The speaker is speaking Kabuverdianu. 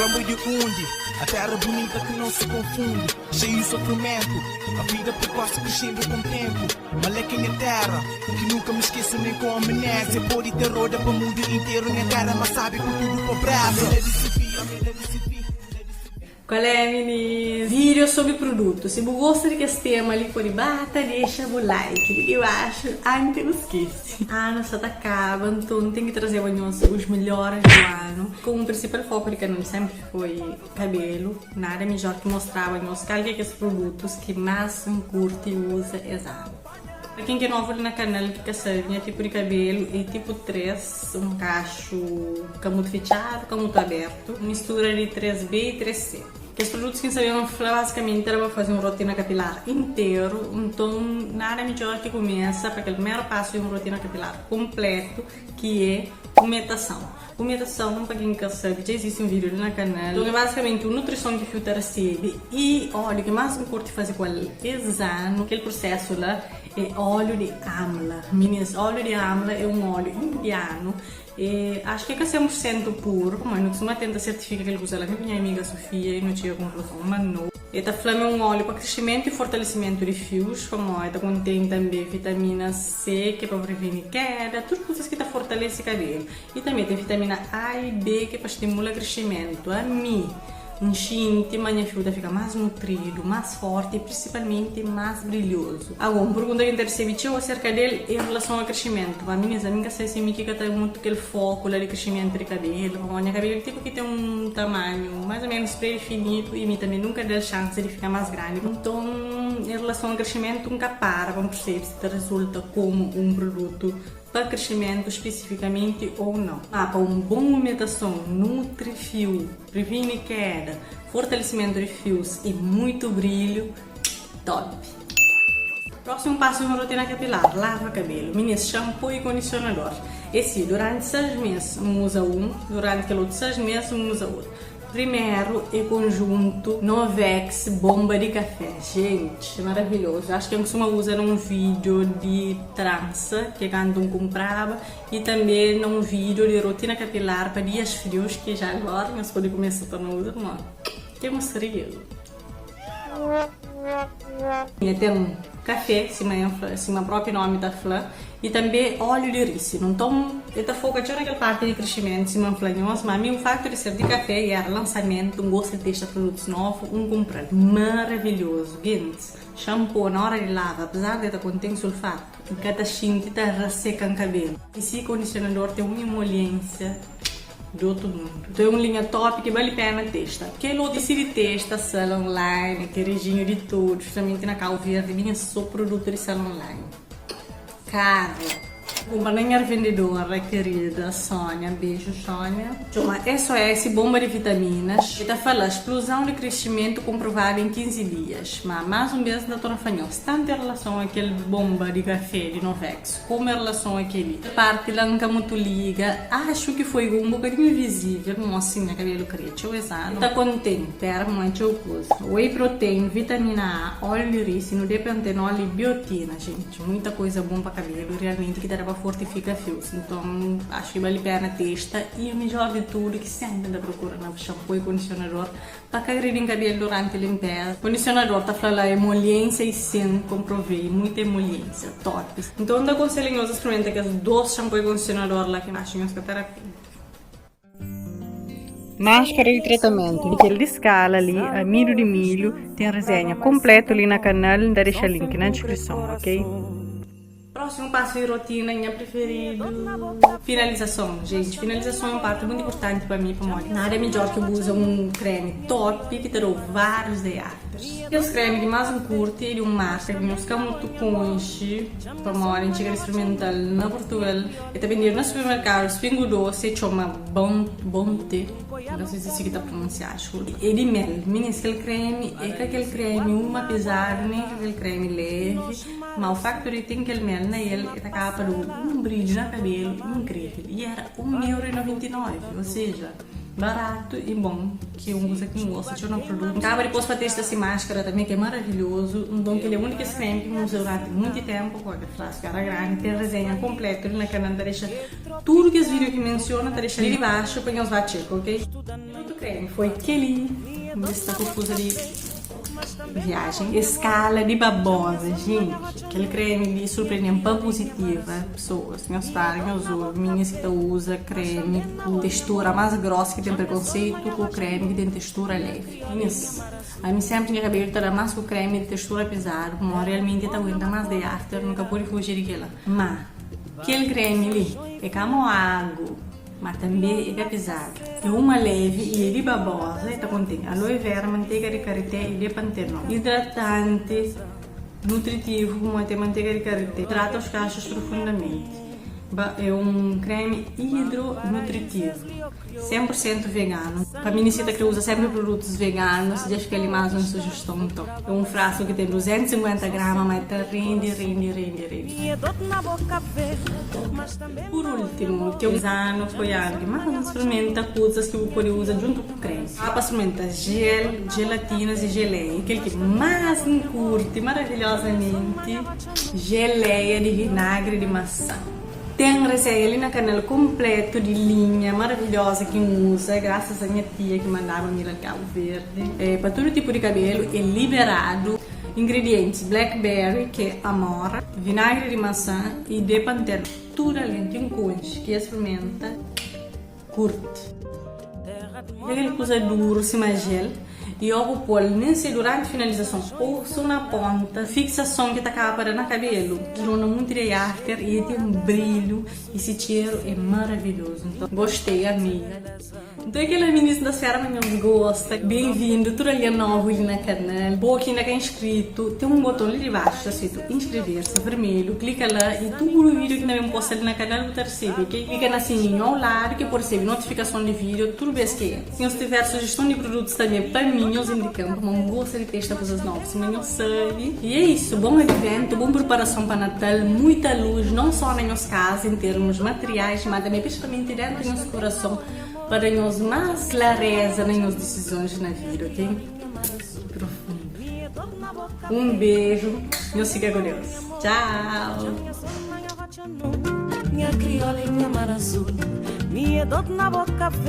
Fla-m di undi A terra bonita que não se confunde Cheio de sofrimento A vida precoce crescendo com o tempo Maleca minha terra Que nunca me esqueço nem com amnésia Pode ter roda para o mundo inteiro Minha terra mas sabe com tudo pobreza Qual é, meninas? Vídeo sobre produto. Se bu gosta di kes tema li, pode bata, dexa bu like li dibaxu antes bu skese. Ano sa ta kaba, nton ten ki trazeba nhos os melhores do ano. Como principal foco di canal sempre foi cabelo, nada midjor ki mostraba nhos kal ki é kes produtos ki más N curti uza es ano. Pa ken ki é novu li na canal ki ka sabe, nha tipo di cabelo é tipo 3, um cacho ka mutu fitxadu, ka mutu abertu, mistura di 3B y 3C. Kes produtos ki N sabe N fla bazikamenti era pa faze un rotina kapilar interu, nton nada midjor ki kumesa pa kel primeru pasu di un rotina kapilar konpletu ki é umetason. Umetason, pa ken ka sabe, dja izisti un vídeo li na kanal. Nton é bazikamenti un nutrison ki fiu ta resebe y óliu ki más N kurti faze ku el es anu, kel prusesu la é óliu di amla. Minis, óliu di amla é un óliu indianu, e acho ki é ka 100% puru, pamodi nu kustuma tenta sertifika kel kuza la mi ku nha amiga Sofia y nu txiga konkluzon ma no. E ta fla ma é un óliu pa krisimentu y fortalesimentu di fius, pamodi ta kontén tanbe vitamina C ki é pa previni keda, tudu kuzas ki ta fortalese kabelu. Y tanbe ten vitamina A y B ki é pa stimula krisimentu. Ami N xinti ma nha fiu ta fika más nutridu, más forti y prinsipalmenti más brilhozu. Ago, un pergunta ki N ta resebe txeu aserka del é en relason a krisimentu. Ma minis, ami N ka sabe si mi ki ka ta mutu kel foku la di krisimentu di kabelu, pamodi nha kabelu tipu ki ten un tamanhu más o ménus predifinidu y mi tanbe nunka da-l xansi di fika más grandi. Nton, en relason a krisimentu, N ka para pa N persebe si ta rezulta komu un produtu pa krisimentu spesifikamenti ou nau. Ma pa un bon umetason, nutri fiu, privini keda, fortalesimentu di fius y muitu brilhu, top! Prósimu pasu di un rotina kapilar, lava kabelu. Minis, xanpô y kondisionador. É si, duranti 6 mês N uza un, duranti kel otu 6 mês N uza otu. Primeru é konjuntu Novex bomba di kafé. Gente, maravilhoso. Acho ki N kustuma uza na un vídeo di transa ki é kantu N kunpraba y tanbe na un vídeo di rotina kapilar pa dias frius ki já agora nhos pode kumesa torna uza pamodi ten un frio. Nha ten kafé, sima N fla, sima propi nomi ta fla, y tanbe óliu di rísinu. Nton, el ta foka txeu na kel parti di krisimentu, sima N fla nhos, ma ami u faktu di ser di kafé y éra lansamentu, N gosta di testa produtus novu, N kunpra-l. Maravilhozu! Gentis, xanpô na óra di lava, apezar di el ta kontén sulfatu, N ka ta xinti ta raseka-m kabelu. Y si kondisionador ten un emoliénsia. Di otu mundu. Nton é un linha top ki bali pena testa. Kel otu disidi testa sal online, kerijinhu di tudu, justamente na Cabo Verde binha so produtu di sal online. Karu. Kunpra na nha revendedora kerida Sonia, beju Sonia. Txoma SOS bomba di vitaminas. E ta fala spluzão di kresimentu konprovadu em 15 dias. Ma mas un bes N ta torna fla nhos, tantu en relason a kel bomba di kafé di Novex, Komu em relason a keli parti la nka mutu liga, axu ki foi un bokadinhu visível mo si nha kabelu kria txeu es anu. Ta kontenti, pera mo é txeu kuza. Whey protein, vitamina A, óleo di rísinu, D-pantenol y biotina, gente, muita koisa bon pa kabelu realmenti ki ta da pa fortifika fius. Nton, axu ki bali pena testa y midjor di tudu ki sempri nta prokura na xampu y kondisionador Pa ka gridi kabelu duranti limpeza. Kondisionador ta fla la emoliência y sin konprovei muita emoliência. Top! Nton N ta konselha nhos a sprimenta kes 2 xanpô y kondisionador la ki axu nhos ka ta rapende. Máscara di tratamentu di kel di skala li, amidu di milhu, ten resenha konpletu li na kanal, N ta dexa link na deskrison, ok? Prósimu pasu di rotina, nha priferidu, finalizason. Gente, finalizason é un parti muitu inpurtanti pa mi pamodi nada é midjor ki bu uza un kremi top ki ta da-u várius day afters. Kes kremi ki más N kurti é di un marka ki nhos ka mutu konxe pamodi N txiga di sprimenta-l na Purtugal. El ta bendedu na supermerkadus Pingo Doce, el txoma Bonte, N ka sai si si ki ta prununsiadu. É di mel. Minis, kel kremi é ka kel kremi uma pizadu nen ka kel kremi levi. Ma o facto di ten kel mel na el, e ta kaba pa da-u un brilhu na kabelu inkrivel. I era un euro i 99, ou seja, baratu i bon, ki é un kuza ki N gosta txeu na produtu. N kaba dipôs pa testa si maskara tanbê, ki é maravilhozu. Nton, kel é un di kes kremi ki N uza duranti monti ténpu, ku kel frasku era grandi. Ten resenha konpletu li na kanal, N ta dexa tudu kes vídiu ki N mensiona, N ta dexa li dibaxu pa nhos ba txeka, ok? Kremi foi kel-li. N sta ku kuza di viajen. Eskala di babosa, gente. Kel kremi li surprende-m pa puzitiva. Pesoas, nhos para, nhos obi, minis ki ta uza kremi ku testura más grós ki ten prekonseitu ku kremi ki ten testura levi. Minis, ami sénpri nha kabelu ta da más ku kremi di testura pizadu, pamodi realmenti el ta aguenta más day after, nu ka pode fuji di kel-la. Má, kel kremi li é ka mo agu. Ma tanbê é ka pizadu. É uma levi i é di babosa e ta kontén aloe vera, mantega di karité i de pantenol. Hidratanti, nutritivu kuma ten mantega di karité. Trata os cachos profundamenti. Ba é un kremi hidronutritivu, 100% veganu. Pa mi si ta kre uza senpri produtus veganus, dja fika li más un sujeston. Nton, é un frasku ki ten 250 grama, ma el ta rende, rende, rende, rende. Pur últimu, ki uns anu foi anu ki más N sprimenta kuzas ki bu pode uza djuntu ku kremi. Dá pa sprimenta jel, jelatinas i jeleia. I kel ki más N kurti maravilhozamenti, jeleia di vinagri di masã. Ten reseia li na kanal konpletu di linha maravilhoza ki N uza, grasas a nha tia ki mandaba mi la di Kabu Verdi. É pa tudu tipu di kabelu, é liberadu. Ingredientis, blackberry, ki é amora, vinagri di masã i de panten. Tudu algen ki N konxe ki es sprimenta kurti. Kel kuza duru sima jel i ó bu pô-l nen si é duranti finalizason ô so na ponta, fiksason ki ta kaba pa da na kabelu. Dura munti day after i el ten brilhu i si txeru é maravilhozu. Nton, gostei, amei. Nton é kel-la minis, N ta spera ma nhos gosta. Benvindu tudu algen novu li na kanal. Bo ki inda ka inscritu, ten un boton li di baxu ta skritu inscrever-se, vermelhu, klika la i tudu video ki N ta ben posta li na kanal bu ta resebe, ok? Klika na sininhu au ladu ki bu resebe notifikason di video tudu bes ki entra. Si nhos tiver sujeston di produtus tanbe pa mi, nhos indika-m pamodi N gosta di testa kuzas novu sima nhos sabe. I é isu, bon adventu, bon preparason pa Natal, muita lus non so na nhos kaza en termus materiais, ma tanbe prinsipalmenti dentu nhos kurason. Pa da nhos más klareza na nhos disizons na vida, ok? Profundu. Un beju, nhos fika ku Deus. Txau!